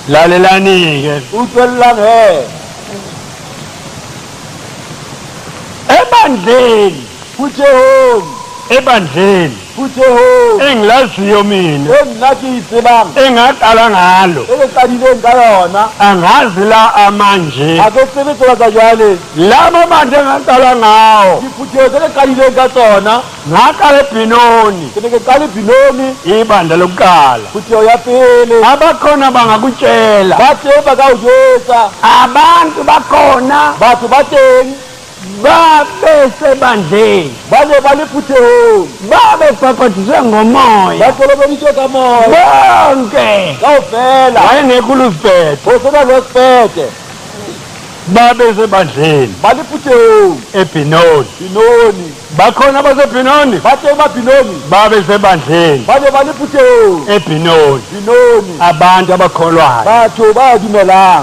Lalelani-ke. Utlwellang he. Ebandleni. Phuthehong. Ebandleni. Phuthehong. Engilaziyo mina. E nna ke e tsebang. Engaqala ngalo. E ke qadileng ka yona. Angazi la amanje. Ha ke tsebe tsela tsa jwale. La mabandla engaqala ngawo. Diphutheho tse ke qadileng ka tsona. Ngaqala eBenoni. Ke ne ke qale Benoni. Ibandla lokuqala. Phutheho ya pele. Abakhona bangakutshela. Ba teng ba ka o jwetsa. Abantu bakhona. Batho ba teng. Babesebandleni. Ba ne ba le phuthehong. Babebhabhathiswe ngomoya. Ba kolobeditswe ka moya. Bonke. Kaofela. Wayengekho uLuziphethe. Ho sena Losiphethe. Babesebandleni. Ba le phuthehong. eBenoni. Benoni. Bakhona abaseBenoni. Ba teng ba Benoni. Babesebandleni. Ba ne ba le phuthehong. eBenoni. Benoni. Abantu abakholwayo. Batho ba dumelang.